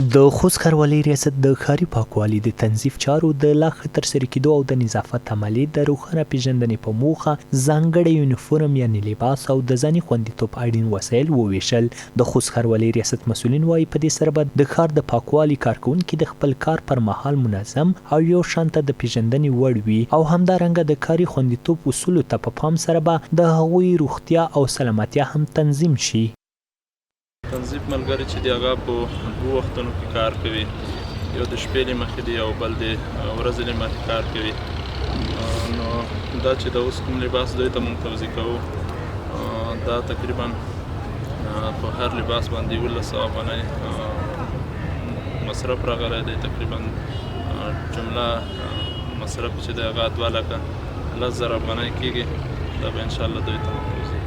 د خوست ښاروالۍ ریاست د ښاري پاکوالي د تنظیف چارو د لا ښه ترسره کېدو او د نظافت عملې د روښانه پېژندنې په موخه ځانګړی یونیفورم یعنې لباس او د ځاني خوندیتوب اړین وسایل ووېشل. د خوست ښاروالۍ ریاست مسؤلین وايي، په دې سره به د ښار د پاکوالي کارکوونکي د خپل کار پر مهال منظم او یو شان ته د پېژندنې وړ وي او همدارنګه د کاري خوندیتوب اصولو ته په پام سره به د هغوی روغتیا او سلامتیا هم تنظیم شي. تنظیف ملګری چې دی هغه په دوو وختونو کې کار کوي، یو د شپې له مخې دی او بل د ورځې له مخې کار کوي. نو دا چې د اوس کوم لباس دوی ته مونږ توزیع کوو، دا تقریبا په هر لباس باندې 1100 افغانۍ مصرف راغلی دی. تقریبا جمله مصرف چې دی هغه 2,10,000 افغانۍ کېږي. دا به انشاءالله دوی ته مونږ توزیع.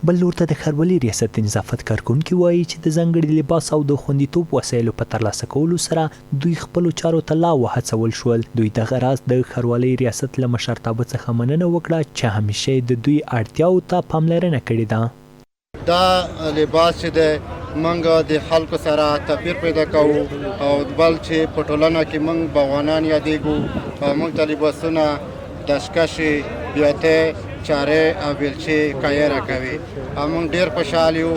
بل لور ته د ښاروالۍ ریاست د نظافت کارکوونکي وايي چې د ځانګړي لباس او د خوندیتوب وسایلو په ترلاسه کولو سره دوی خپلو چارو ته لا وهڅول شول. دوی دغه راز د ښاروالۍ ریاست له مشرتابه څخه مننه وکړه چې همیشه یې د دوی اړتیاوو ته پاملرنه کړې ده. دا لباس چې دی موږ د خلکو سره توپیر پیدا کوو او بل چې په ټولنه کې موږ باغوانان یادېږو او موږ ته لباسونه دستکشې، بیاتې، چارې او بیلچې کایه راکوي او موږ ډیر خوشحال یو.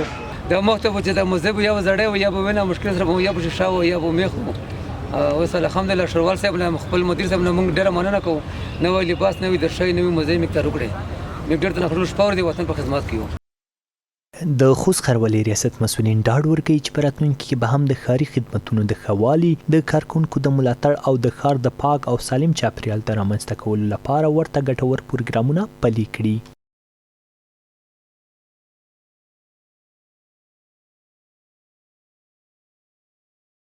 د مخته به چې د مزه به یو زړی و یا به وینه مشکل سره به یا به شیشه و یا به میخ و. اوس الحمدلله شروال صاحب نه خپل مدیر صاحب نه موږ ډېره مننه کوو. نوی لباس، نوې درشۍ، نوې مزې موږ ته راکړې. موږ ډېر تنه شپه ورځ د وطن په خدمت کې یو. د خوست ښاروالۍ ریاست مسؤلین ډاډ ورکوي چې په راتلونکي کې به هم د ښاري خدمتونو د ښه والي، د کارکوونکو د ملاتړ او د ښار د پاک او سالم چاپېریال د رامنځته کولو لپاره ورته ګټور پروګرامونه پلي کړي.